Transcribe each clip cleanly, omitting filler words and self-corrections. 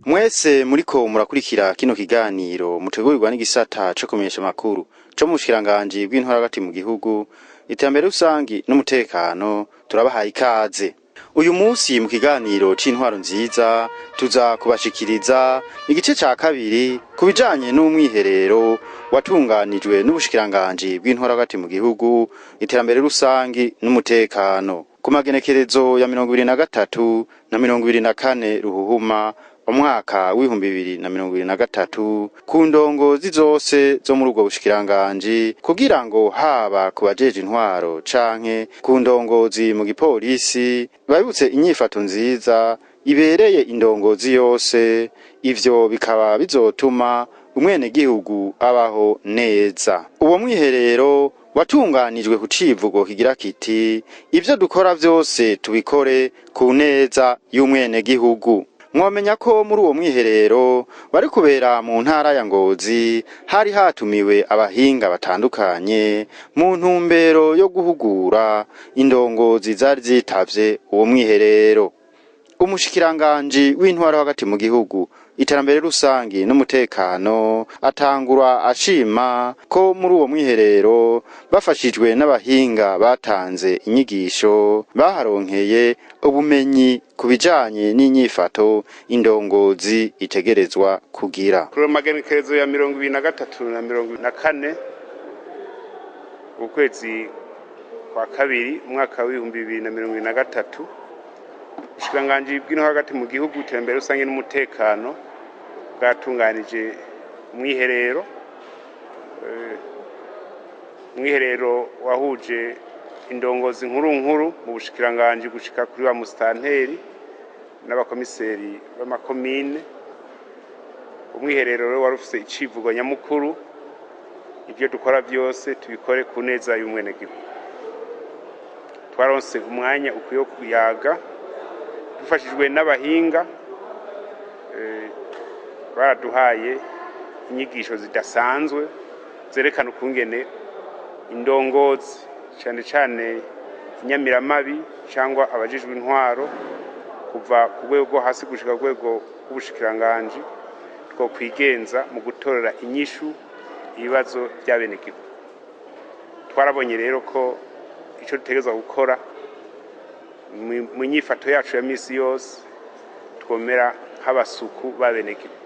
Mwese muriko murakurikira kino kiganiro mutegurirwa n'igisata co kumenyesha amakuru co mu bushikiranganji bw'intwaro hagati mu gihugu, iterambere rusangi n'umutekano, turabahaye ikaze. Uyu munsi mu kiganiro c'intwaro nziza tuza kubashikiriza igice ca kabiri ku bijanye n'umwiherero watunganijwe n'ubushikiranganji bw'intwaro hagati mu gihugu, iterambere rusangi n'umutekano ku magenekerezo ya 23 na 24 Ruhuhuma umwaka w'2023 ku ndongozi zose zo muri ubwo bushikiranganji, kugira ngo haba ku bajeje intwaro canke ku ndongozi mu gipolisi babibutse inyifato nziza ibereye indongozi yose. Ivyo bikaba bizotuma umwenegihugu abaho neza. Uwo mwiherero watunganijwe ku civugo kigira kiti: "Ivyo dukora vyose tubikore ku neza y'umwenegihugu." Mwomenya ko muri uwo mwiherero wari kubera mu ntara ya Ngozi hari hatumiwe abahinga batandukanye mu ntumbero yo guhugura indongozi zari zitavye uwo mwiherero. Umushikiranganji w'intwaro hagati mu gihugu, iterambere rusangi n'umutekano atangura ashima ko muri uwo mwiherero bafashijwe n'abahinga batanze inyigisho baharonkeye ubumenyi ku bijanye n'inyifato indongozi itegerezwa kugira. Kuri magenekerezo ya 23 na 24 ukwezi kwa kabiri umwaka w'2023, ubushikiranganji bw'intwaro hagati mu gihugu, iterambere rusange n'umutekano bwatunganije umwiherero, umwiherero wahuje indongozi nkuru nkuru mu bushikiranganji gushika kuri ba musitanteri n'abakomiseri b'amakomine. Umwiherero rero wari ufise icivugo nyamukuru: ibyo dukora byose tubikore ku neza y'umwenegihugu. Twaronse umwanya ukwiye wo kuyaga dufashijwe n'abahinga, baraduhaye inyigisho zidasanzwe zerekana ukungene indongozi, cyane cyane inyamiramabi cyangwa abajejwe intwaro, kuva ku rwego rwo hasi gushika ku rwego rw'ubushikiranganji, two kwigenza mu gutorera inyishu ibibazo by'abenegihugu. Twarabonye rero ko icyo dutegerezwa gukora mu nyifato yacu ya misi yose, twomera nk'abasuku b'abenegihugu,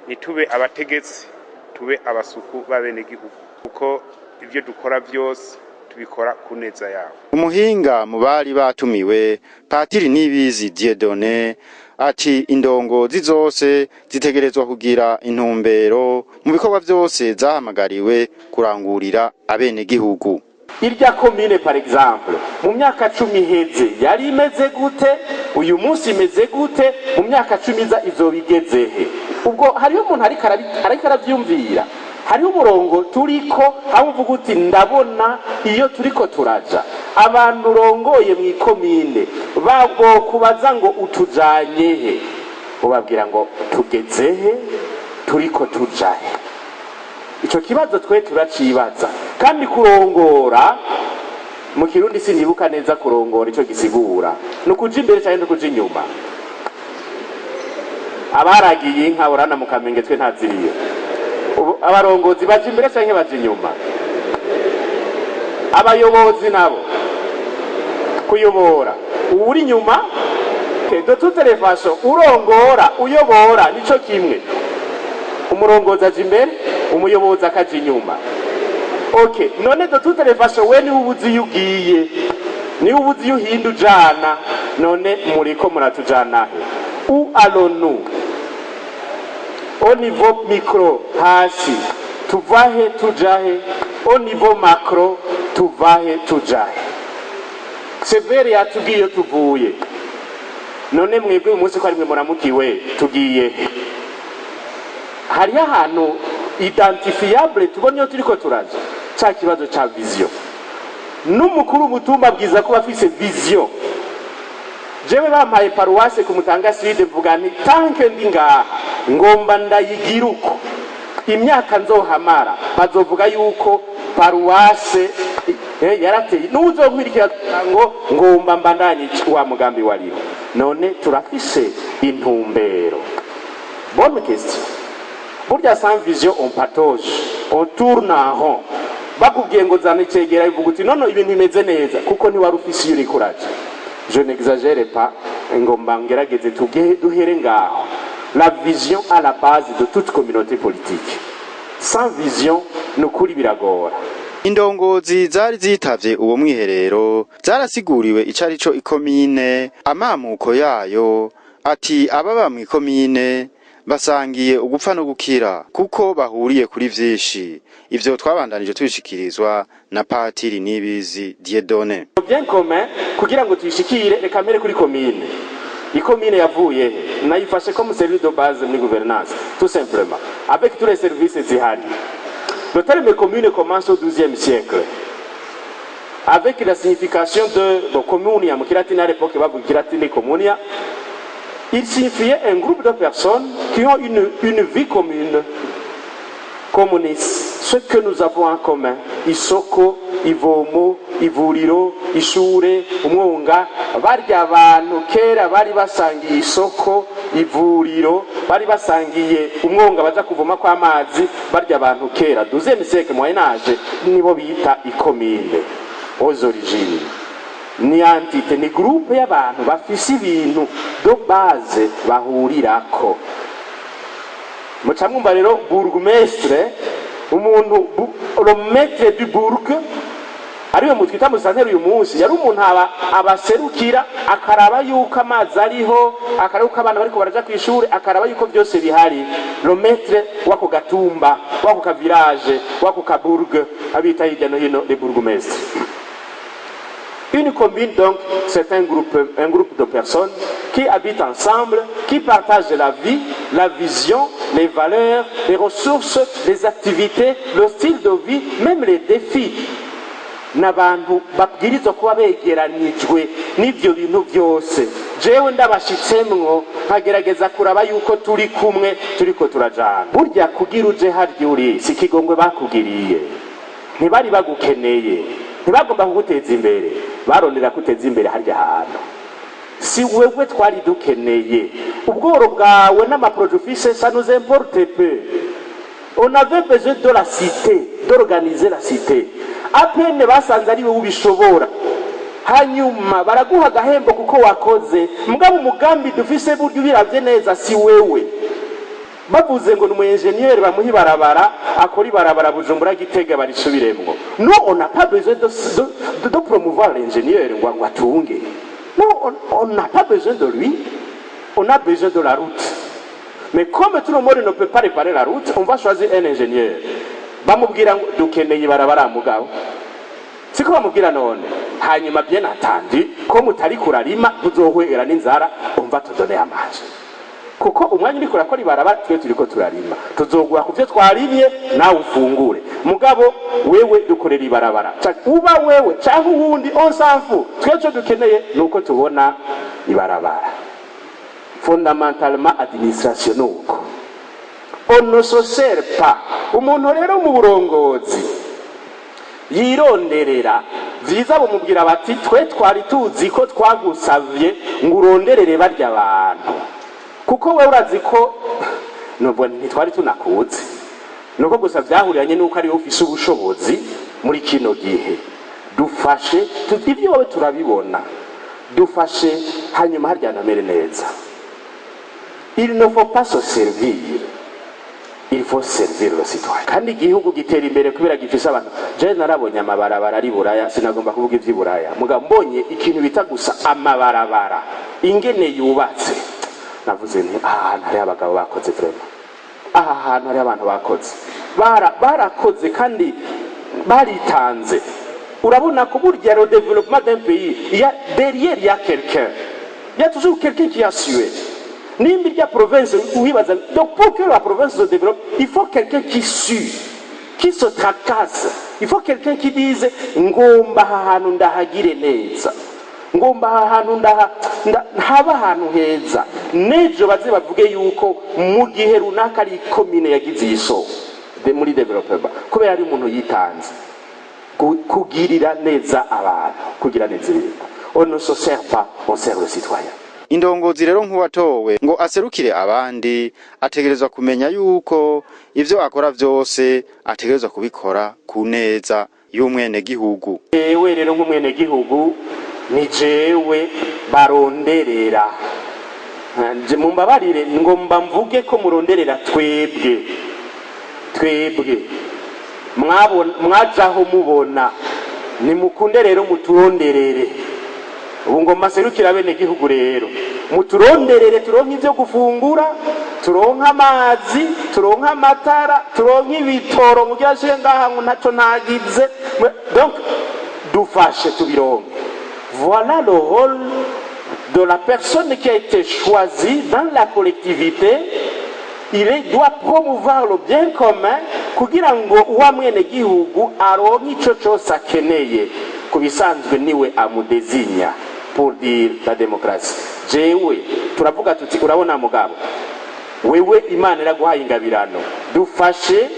ntitube abategetsi, tube abasuku b'abenegihugu, kuko ibyo dukora byose tubikora ku neza yabo. Umuhinga mu bari batumiwe, Patiri Nibizi Dieudonné, ati indongozi zose zitegerezwa kugira intumbero mu bikorwa vyose zahamagariwe kurangurira abenegihugu. Irya komine, par exemple, mu myaka 10 iheze yari imeze gute? Uyu munsi imeze gute? Mu myaka 10 iza izoba igezehe? Ubwo hariho umuntu ariko aravyumvira, hariho umurongo turiko, aho uvuga uti: "Ndabona iyo turiko turaja." Abantu urongoye mu ikomine bagokubaza ngo: "Utujanye he?" Ubabwira ngo: "Tugeze he? Turiko tujahe?" Ico kibazo twe turacibaza. Kandi kurongora mu Kirundi, sinibuka neza kurongora ico gisigura, ni ukuja imbere canke ni ukuja inyuma? Abaragiye inka urana mu Kamenge, twe ntaziriyo. Ubu abarongozi baja imbere canke baja inyuma? Abayobozi nabo kuyobora, uwuri inyuma? De toutes les façons, urongora, uyobora, nico kimwe. Umurongozi aja imbere, umuyobozi akaja inyuma. OK, none de toutes les façons, we niwe ubuzi iyo ugiye, niwe ubuzi iyo uhinda ujana. None muriko muratujana he? Où allons-nous au niveau micro, hasi tuvahe tujahe? Au niveau macro, tuvahe tujahe? Severe yatubwiye iyo tuvuye. None mwebwe uyu munsi ko ari mwe muramukiwe, tugiye he? Hariho ahantu identifiable tubona iyo turiko turaja? Ca kibazo ca vision, n'umukuru w'umutumba abwiza kuba afise vision. Jewe bampaye paruwase ku Mutanga Sud, mvuga nti: "Tant que ndi ngaha, ngomba ndayigira uko imyaka nzohamara bazovuga yuko paruwase yarateye n'uzonkwirikira ngo ngomba mbandanye wa mugambi wariho." None turafise intumbero? Bonne question. Burya sans vision, on patauge, on tourne en rond. Bakubwiye ngo zana icegera, bivuga uti: "None ibintu bimeze neza," kuko ntiwari ufise iyo uriko uraja. Je n'exagère pas, ngomba ngerageze tuge duhere ngaho. La vision à la base de toute communauté politique. Sans vision, ni ukuri biragora. Indongozi zari zitavye uwo mwiherero zarasiguriwe ico arico ikomine, amamuko yayo, ati ababa mw'ikomine basangiye ugupfa no gukira kuko bahuriye kuri vyinshi. Ivyo twabandanije tubishikirizwa na Patiri Nibizi Dieudonné. Bien commun, kugira ngo tuyishikire, reka mpere kuri komine. Ikomine yavuye he? Nayifashe comme service de base muri gouvernance, tout simplement, avec tous les services zihari. Le terme commune commence au XIIe siècle avec la signification de, bon, communia mu kilatini. À l'époque bavuga ikilatini, communia, il signifiait un groupe de personnes qui ont une vie commune. Communis, ce que nous avons en commun: isoko, ivomo, ivuriro, ishure, umwonga. Barya abantu kera bari basangiye isoko, ivuriro, bari basangiye umwonga baja kuvoma kw'amazi. Barya abantu kera, 12e siècle, moyen âge, nibo bita ikomine. Aux origines, ni entité, ni groupe y'abantu bafise ibintu de base bahurirako. Muca mwumva rero bourgmestre, umuntu le maître du bourg, ariwe mutwita musanteri uyu munsi, yari umuntu aba abaserukira, akaraba yuko amazi ariho, akaraba yuko abana bariko baraja kw'ishure, akaraba yuko byose bihari. Le maître w'ako gatumba, w'ako ka village, w'ako ka bourg, abita hirya no hino les bourgmestres. Une commune, donc, c'est un groupe de personnes qui habitent ensemble, qui partagent la vie, la vision, les valeurs, les ressources, les activités, le style de vie, même les défis. N'abantu babwirizwa kuba begeranijwe n'ibyo bintu byose. Jewe ndabashitsemwo, nkagerageza kuraba yuko turi kumwe, turiko turajana. Burya kugira uje harya uri, si ikigongwe bakugiriye, ntibari bagukeneye, ntibagomba kuguteza imbere, barondera kuteza imbere harya hantu. Si wewe twari dukeneye. Ubworo bwawe n'ama projets ufise, ça nous importe peu. On avait besoin de la cité, d'organiser la cité. À peine basanze ari wowe ubishobora, hanyuma baraguha agahembo kuko wakoze. Mugabo umugambi dufise, burya ubiravye neza, si wewe. Bavuze ngo ni umu ingénieur, bamuha ibarabara, akora ibarabara Bujumbura Gitega barisubiremwo. No, on n'a pas besoin de promouvoir l'ingénieur ngo atunge. Non, on n'a pas besoin de lui, on a besoin de la route. Mais comme tout le monde ne peut pas réparer la route, on va choisir un ingénieur. Bamubwira ngo dukeneye ibarabara, mugabo siko bamubwira none. Hanyuma, bien entendu, ko mutari kurarima, tuzohwera n'inzara, umva, tudone amazi, kuko umwanya uriko urakora ibarabara twe turiko turarima, tuzoguha ku byo twarimye, nawe ufungure. Mugabo wewe dukorera ibarabara. Uba wewe canke uwundi, on s'en fout. Twe ico dukeneye ni uko tubona ibarabara. Fondamentalement, administration nuko, on ne se sert pas. Umuntu rero mu burongozi yironderera vyiza, bamubwira bati: "Twe twari tuzi ko twagusavye ngo uronderere barya abantu, kuko wewe urazi ko nubwo ntitwari tunakuzi, nuko gusa vyahuriranye nuko ariwe ufise ubushobozi muri kino gihe. Dufashe, ibyo wowe turabibona, dufashe, hanyuma harya namere neza." Il ne faut pas se servir, il faut servir le citoyen. Kandi igihugu gitera imbere kubera gifise abantu. Je narabonye amabarabara ari Buraya, sinagomba kuvuga ivy'i Buraya, mugabo mbonye ikintu bita gusa amabarabara ingene yubatse, navuze nti: "Aha hantu hariho abagabo bakoze vraiment, aha hantu hariho abantu bakoze." Barakoze kandi baritanze. Urabona ko burya le développement d'un pays, il y a derrière, il y a quelqu'un, il y a toujours quelqu'un qui a sué. Nimba irya province uwibaza, donc pour que la province se développe, il faut quelqu'un qui sue, qui se tracasse. Il faut quelqu'un qui dise: "Ngomba aha hantu ndahagire neza, ngomba aha hantu haba ahantu heza, n'ejo baze bavuge yuko mu gihe runaka ari ikomine yagize iyi soko muri développement kubera ari umuntu yitanze." Kugirira neza abantu, kugira neza ibintu, on ne se sert pas, on sert le citoyen. Indongozi rero, nk'uwatowe ngo aserukire abandi, ategerezwa kumenya yuko ivyo akora vyose ategerezwa kubikora ku neza y'umwenegihugu. Jewe rero nk'umwenegihugu, ni jewe baronderera. Nje mumbabarire, ngomba mvuge ko muronderera twebwe. Twebwe mwajaho mubona, nimukunde rero muturonderere. Ubu ngomba serukira bene gihugu rero, muturonderere turonke ivyo gufungura, turonke amazi, turonke amatara, turonke ibitoro. Mugira shire ngaha ngo ntaco ntagize. Donc dufashe tubironke. Voilà le rôle de la personne qui a été choisie dans la collectivité. Il doit promouvoir le bien commun kugira ngo uwa mwene gihugu aronke ico cose akeneye. Ku bisanzwe niwe amudésigna, pour dire la démocratie. Jewe turavuga tuti: "Urabona mugabo, wewe Imana iraguhaye ingabirano, dufashe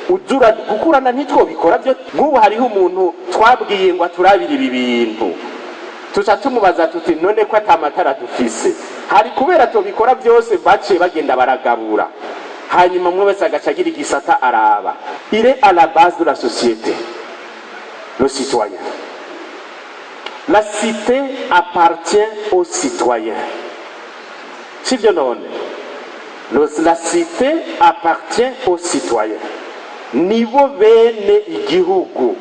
uzura gukurana, ntitwobikora byo." Nk'ubu hariho umuntu twabwiye ngo aturabire ibi bintu, tuca tumubaza tuti: "None ko ata matara dufise?" Hari kubera tubikora byose, baciye bagenda baragabura, hanyuma umwe wese agaca agira igisata araba. Il est à la base de la société, le citoyen. La cité appartient aux citoyens, sivyo? None la cité appartient aux citoyens, nibo bene igihugu.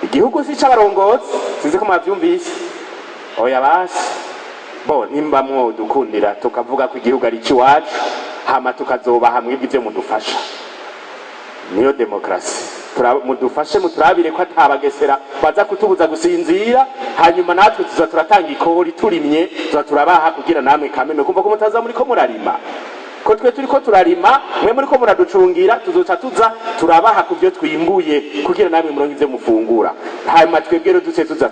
Igihugu si c'abarongozi, sinzi ko mwavyumvise. Oya basi, bo nimba mwodukundira tukavuga ko igihugu ari icy'iwacu, hama tukazobaha mwebwe ivyo mudufasha, niyo demokarasi. Mudufashe muturabire ko atabagesera baza kutubuza gusinzira, hanyuma natwe tuza turatanga ikori, turimye tuza turabaha kugira namwe kameme kumva ko mutaza muriko murarima, ko twe turiko turarima, mwe muriko muraducungira. Tuzoca tuza turabaha ku byo twimbuye kugira namwe muronke ivyo mufungura, hanyuma twebwe rero duce tuza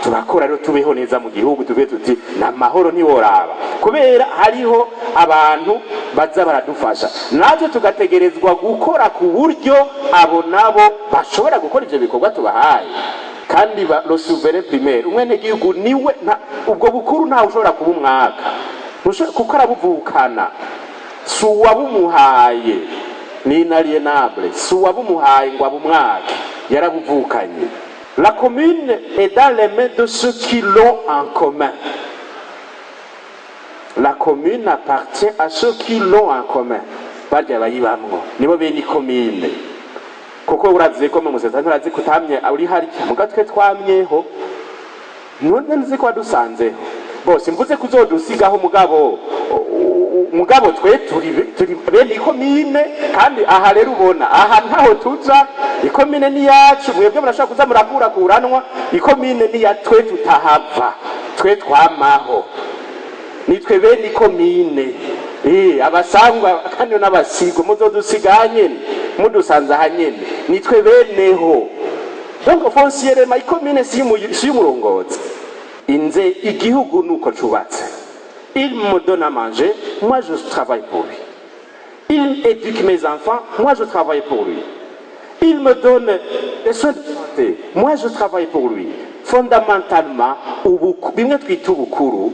turakora rero, tubeho neza mu gihugu, tuve tuti namahoro ntiworaba, kubera hariho abantu baza baradufasha. Natwe tugategerezwa gukora ku buryo abo nabo bashobora gukora ivyo bikorwa tubahaye. Kandi le souverain primaire, umwenegihugu, niwe ubwo bukuru ntawe ushobora kuba umwaka. Kuko arabuvukana, si uwabumuhaye, ni inaliénable, si uwabumuhaye ngo abumwake, yarabuvukanye. La commune est dans les mains de ceux qui l'ont en commun. La commune appartient à ceux qui l'ont en commun. Barya bayibamwo nibo bene ikomine, kuko urazi ko mu musesa nturazi ko utamye uri harya, muga twe twamyeho. None nzi ko wadusanzeho bose, mvuze kuzodusigaho, mugabo twe turi bene ikomine. Kandi aha rero ubona aha ntaho tuja, ikomine ni yacu. Mwebwe murashobora kuza murakurakuranwa, ikomine ni ya twe, tutahava, twe twamaho, nitwe bene ikomine. Abasangwa kandi n'abasigo muzodusiga nyene, mudusanze aha nyene, nitwe beneho. Donc foncièrement ikomine si y'umurongozi. Inze igihugu nuko cubatse: il me donne à manger, moi je travaille pour lui. Il éduque mes enfants, moi je travaille pour lui. Il me donne des soins de santé, moi je travaille pour lui. Fondamentalement, ubu bimwe twita ubukuru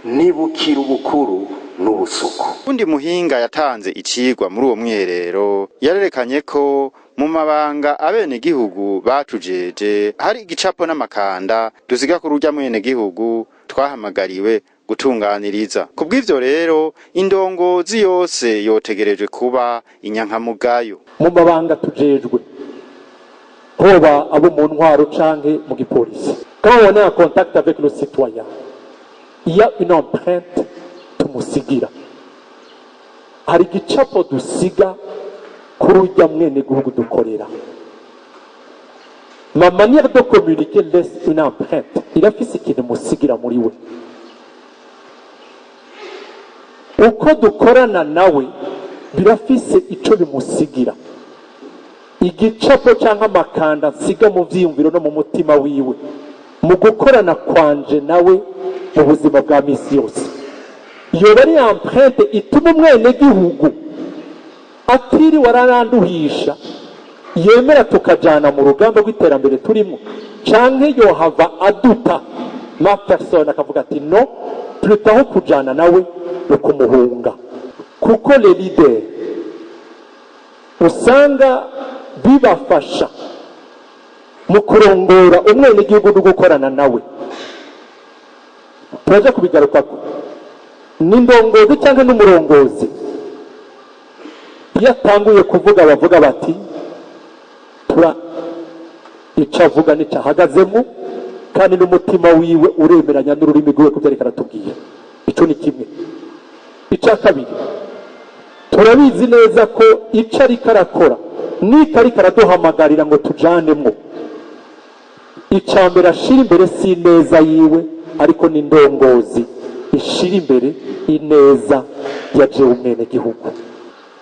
ntibukira ubukuru n'ubusuku. Undi muhinga yatanze icigwa muri uwo mwiherero yarerekanye ko mu mabanga abenegihugu batujeje hari igicapo n'amakanda dusiga kuri urya mwenegihugu twahamagariwe gutunganiriza. Kubw'ivyo rero, indongozi yose yotegerejwe kuba inyankamugayo. Mu mabanga tujejwe, hoba abo mu ntwaro canke mu gipolisi, quand on est en contact avec le citoyen, il y a une empreinte tumusigira, hari igicapo dusiga kuri urya mwenegihugu dukorera. Ma manière de communiquer laisse une empreinte, irafise ikintu musigira muri we. Uko dukorana nawe birafise ico bimusigira. Igicapo cyangwa amakanda nsiga mu vyiyumviro no mu mutima wiwe mu gukorana kwanje nawe mu buzima bwa misi yose, yoba ari empreinte ituma umwenegihugu atiriwe araranduhisha yemera tukajana mu rugamba rw'iterambere turimo, canke yohava aduta ma personne, akavuga ati: "No, plutôt aho kujana nawe no kumuhunga." Kuko les leaders usanga bibafasha mu kurongora umwenegihugu no gukorana nawe, turaja kubigarukako, ni ndongozi cyangwa n'umurongozi. Iyo atanguye kuvuga, bavuga bati: "Tura icyo avuga nicyo ahagazemo, kandi n'umutima wiwe uremeranya n'ururimi rwiwe kubyo ariko aratubwira." Icyo ni kimwe. Icya kabiri, turabizi neza ko icyo ariko arakora n'icyo ariko araduhamagarira ngo tujanemwo, icya mbere ashira imbere si ineza yiwe, ariko ni indongozi ishira imbere ineza ya jewe umwenegihugu.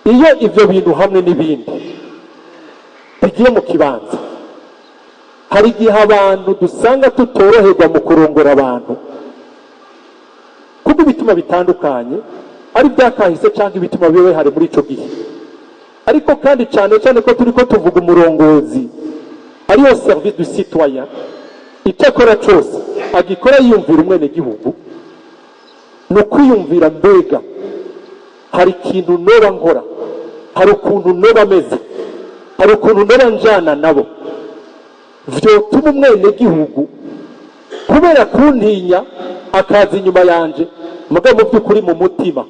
Iyo ibyo bintu hamwe n'ibindi bigiye mu kibanza, hari igihe abantu dusanga tutoroherwa mu kurongora abantu kubwo ibituma bitandukanye, ari byakahise cyangwa ibituma bibe hari muri ico gihe. Ariko kandi cyane cyane ko turi ko tuvuga umurongozi ariyo service du citoyen, icyo akora cyose agikora yiyumvira umwenegihugu. Ni ukwiyumvira: mbega hari ikintu noba nkora, hari ukuntu noba ameze, hari ukuntu noba njana nabo vyotuma umwenegihugu kubera kuntinya akaza inyuma yanje? Mugabo mu by'ukuri mu mutima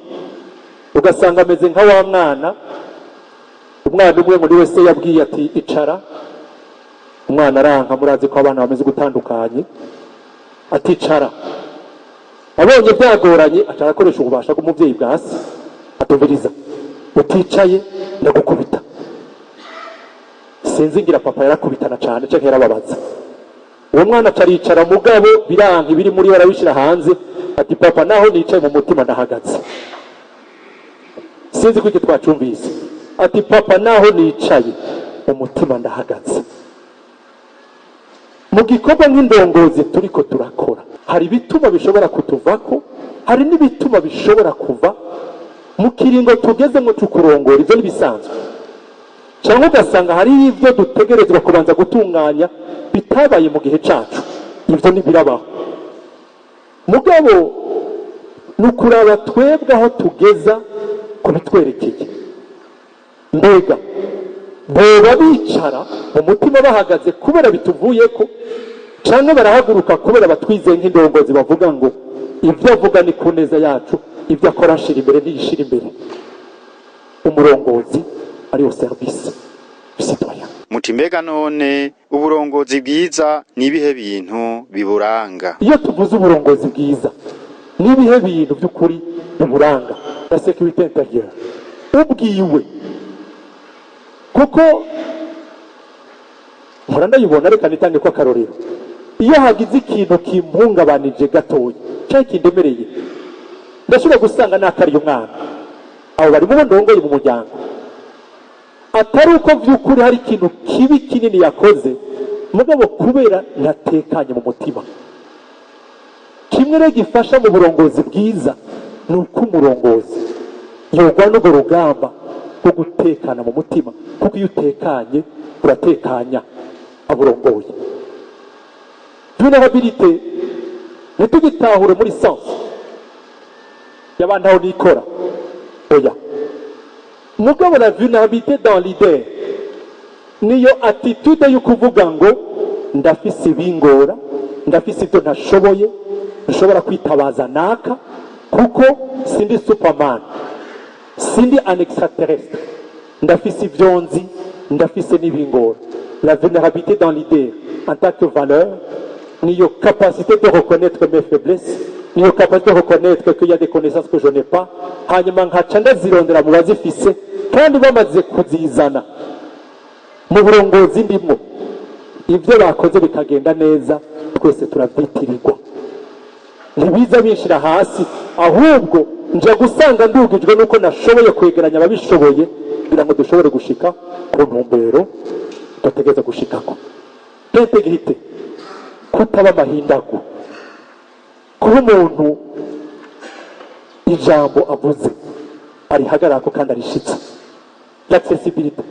ugasanga ameze nka wa mwana. Umwana umwe muri wese yabwiye ati: "Icara." Umwana aranka. Murazi ko abana bameze gutandukanye. Aticara, abonye byagoranye, aca arakoresha ububasha bw'umubyeyi bwa se, atumviriza: "Uticaye ndagukubita." Sinzi ngira papa yarakubitana cyane cyangwa yarababaza. Uwo mwana aca aricara, mugabo biranka, ibiri muri we arabishyira hanze, ati: "Papa, naho nicaye, mu mutima ndahagaze." Sinzi ko iki twacumvise. Ati: "Papa, naho nicaye, mu mutima ndahagaze." Mu gikorwa nk'indongozi turiko turakora, hari ibituma bishobora kutuvako, hari n'ibituma bishobora kuva mu kiringo tugezemo tukurongora. Ibyo ntibisanzwe, cyangwa ugasanga hari ibyo dutegerezwa kubanza gutunganya bitabaye mu gihe cacu. Ibyo ntibirabaho, mugabo ni ukuraba twebwe aho tugeza ku bitwerekeye. Mbega boba bicara mu mutima bahagaze kubera bituvuye ko, cyangwa barahaguruka kubera batwizeye nk'indongozi, bavuga ngo: "Ibyo avuga ni ku neza yacu, ibyo akora ashira imbere, ntiyishira imbere"? Umurongozi ari au service du citoyen. Muti: mbega none uburongozi bwiza ni ibihe bintu biburanga? Iyo tuvuze uburongozi bwiza, n'ibihe bintu by'ukuri biburanga? La sécurité intérieure ubwiwe, kuko mpora ndayibona. Reka nitange ko akarorero: iyo hagize ikintu kimpungabanije gatoya cyangwa kindemereye, ndashobora gusanga nakariye umwana, abo bari mu ndongoye mu muryango, atari uko by'ukuri hari ikintu kibi kinini yakoze, mugabo kubera ntatekanye mu mutima. Kimwe rero gifasha mu burongozi bwiza ni uko umurongozi yogwa n'urwo rugamba rwo gutekana mu mutima, kuko iyo utekanye uratekanya aburongoye. Vulnérabilité ntitugitahure muri sens y'abantu aho nikora, oya. Mugabo la vulnérabilité dans l'idée niyo attitude yo kuvuga ngo: "Ndafise ibingora, ndafise ibyo ntashoboye, nshobora kwitabaza naka, kuko sindi superman, sindi un extraterrestre, ndafise ibyo nzi, ndafise n'ibingora." La vulnérabilité dans l'idée en tant que valeur niyo capacité de reconnaître mes faiblesses, niyo capacité de reconnaître qu'il y a des connaissances que je n'ai pas, hanyuma nkaca ndazirondera mu bazifise, kandi bamaze kuzizana mu burongozi ndimo, ibyo bakoze bikagenda neza, twese turabyitirirwa. Ntibiza binshira hasi, ahubwo nja gusanga ndugijwe nuko nashoboye kwegeranya ababishoboye kugira ngo dushobore gushika ku ntumbero. Dutegereza gushikako l'intégrité, kutaba amahindagu, kuba umuntu ijambo avuze arihagararako kandi arishitse. L'accessibilité,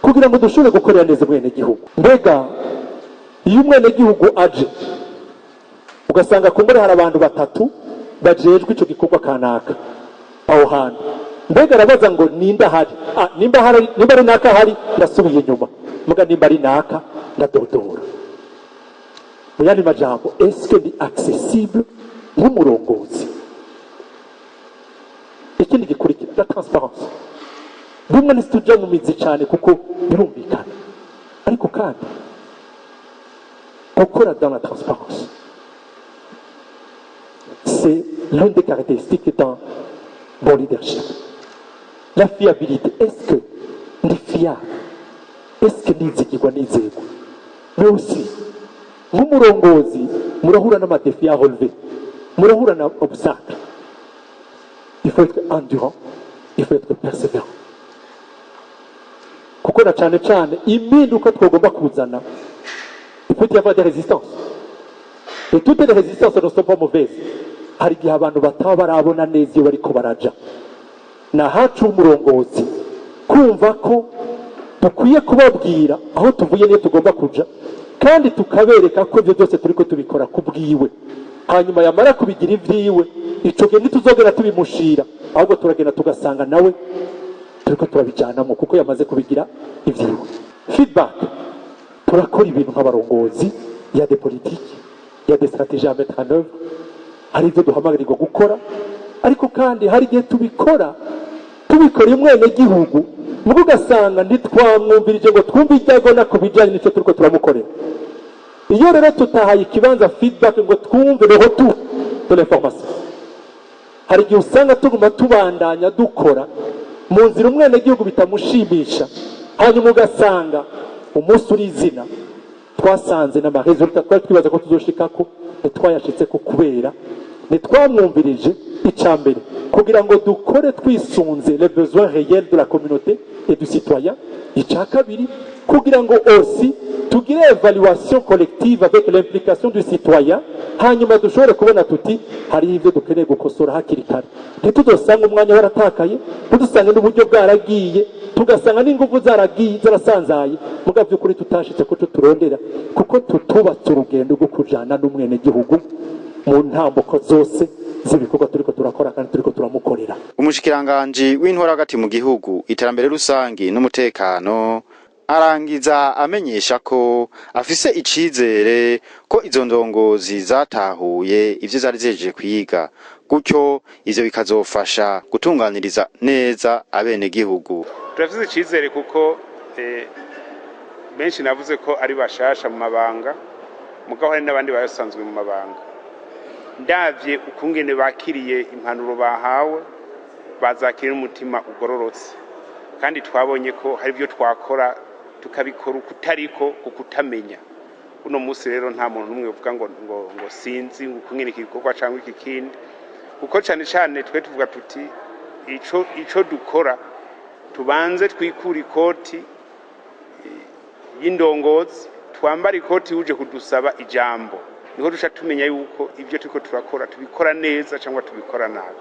kugira ngo dushobore gukorera neza umwenegihugu. Mbega iyo umwenegihugu aje, ugasanga kumbure hari abantu batatu bajejwe ico gikorwa kanaka aho hantu, mbega arabaza ngo: "Ninde ahari?" Ah, nimba hari, nimba ari naka ahari, ndasubiye inyuma, muga nimba ari naka, ndadodora. Mu yandi majambo, est-ce que ndi accessible nk'umurongozi? Ikindi gikurikira, la transparence. Bimwe ntituja mu mizi cyane kuko birumvikana, ariko kandi gukora dans la transparence, c'est l'une des caractéristiques d'un bon leadership. La fiabilité, est-ce que ndi fiable? Est-ce que nizigirwa, nizegwa? Mais aussi, nk'umurongozi, murahura n'ama défis à relever, murahura na obstacle. Il faut être endurant, il faut être persévérant, kuko na cane cane impinduka twagomba kuzana, il peut y avoir des résistances, et toutes les résistances ne sont pas mauvaises. Hari igihe abantu bataba barabona neza iyo bariko baraja. Ni ahacu h'umurongozi kumva ko dukwiye kubabwira aho tuvuye n'iyo tugomba kuja, kandi tukabereka ko ibyo byose turiko tubikora ku bwiwe. Hanyuma yamara kubigira ibyiwe, ico gihe ntituzogera tubimushira, ahubwo turagenda tugasanga nawe turiko turabijanamo, kuko yamaze kubigira ibyiwe. Feedback: turakora ibintu nk'abarongozi, ya des politiques, ya des stratégies à mettre en œuvre, hari ibyo duhamagarirwa gukora, ariko kandi hari igihe tubikora, tubikora umwenegihugu, mugo ugasanga ntitwamwumvirije ngo twumve ibyo agona ku bijyanye n'icyo turiko turamukorera. Iyo rero tutahaye ikibanza feedback ngo twumve le retour de l'information, hari igihe usanga tuguma tubandanya dukora mu nzira umwenegihugu bitamushimisha, hanyuma ugasanga umunsi uri izina twasanze n'ama résultats twari twibaza ko tuzoshikako ntitwayashitseko, kubera ntitwamwumvirije. Icya mbere, kugira ngo dukore twisunze les besoins réels de la communauté et du citoyen. Icya kabiri, kugira ngo aussi tugire évaluation collective avec l'implication du citoyen, hanyuma dushobore kubona tuti hariho ibyo dukeneye gukosora hakiri kare, ntituzosange umwanya waratakaye, ntidusange n'uburyo bwaragiye, tugasanga n'ingufu zaragiye zarasanzaye, muga by'ukuri tutashitse ko turondera, kuko tutubatse urugendo rwo kujana n'umwenegihugu mu ntambuko zose z'ibikorwa turiko turakora kandi turiko turamukorera. Umushikiranganji w'intwaro hagati mu gihugu, iterambere rusangi n'umutekano arangiza amenyesha ko afise icizere ko izo ndongozi zatahuye ivyo zari zihejeje kwiga, gutyo ivyo bikazofasha gutunganiriza neza abenegihugu. Turafise icizere kuko benshi navuze ko ari bashasha mu mabanga, mugabo hari n'abandi basanzwe mu mabanga. Ndavye ukungene bakiriye impanuro bahawe, bazakira n'umutima ugororotse, kandi twabonye ko hari ibyo twakora tukabikora ukutariko, kukutamenya. Uno munsi rero nta muntu n'umwe uvuga ngo sinzi ngo ukungene iki gikorwa cyangwa iki kindi, kuko cane cane twe tuvuga tuti ico dukora, tubanze twikure ikoti y'indongozi, twambara ikoti uje kudusaba ijambo, niho duca tumenya yuko ibyo turiko turakora tubikora neza cyangwa tubikora nabi.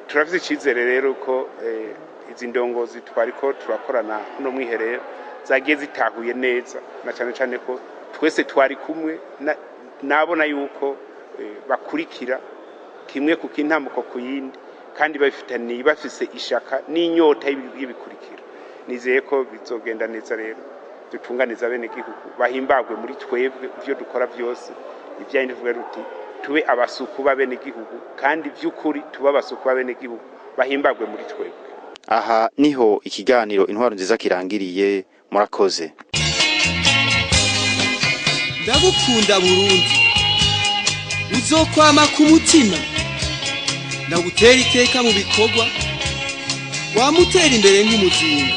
Turafise icizere rero ko izi ndongozi twariko turakorana uno mwiherero zagiye zitahuye neza, na cyane cyane ko twese twari kumwe, nabona yuko bakurikira kimwe ku kintambuko ku yindi, kandi babifitaniye, bafise ishaka n'inyota y'ibikurikira. Nizeye ko bizogenda neza rero, dutunganiza bene gihugu, bahimbagwe muri twebwe. Ivyo dukora byose, ibyanyu tuvuga ruti tube abasuku b'abene gihugu, kandi vy'ukuri tube abasuku b'abene gihugu, bahimbagwe muri twebwe. Aha niho ikiganiro Intwaro Nziza kirangiriye. Murakoze. Ndagukunda Burundi, uzokwama ku mutima, ndagutera iteka mu bikorwa, wamutera imbere nk'umuzinga.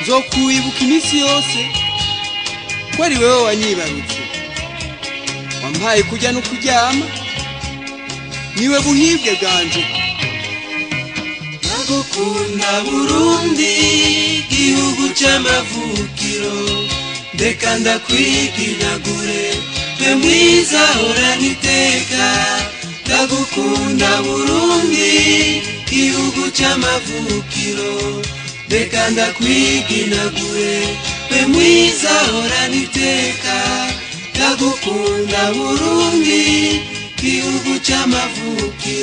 Nzokwibuka iminsi yose ko ari wewe wanyibarutse, wampaye kurya no kuryama, niwe buhibwe bwanje. Ndagukunda Burundi, gihugu c'amavukiro, ndeka ndakwiginagure, twe mwiza horana iteka. Ndagukunda Burundi, gihugu c'amavukiro, ndeka ndakwiginagure, twe mwiza horana iteka. Ndagukunda Burundi, gihugu c'amavukiro.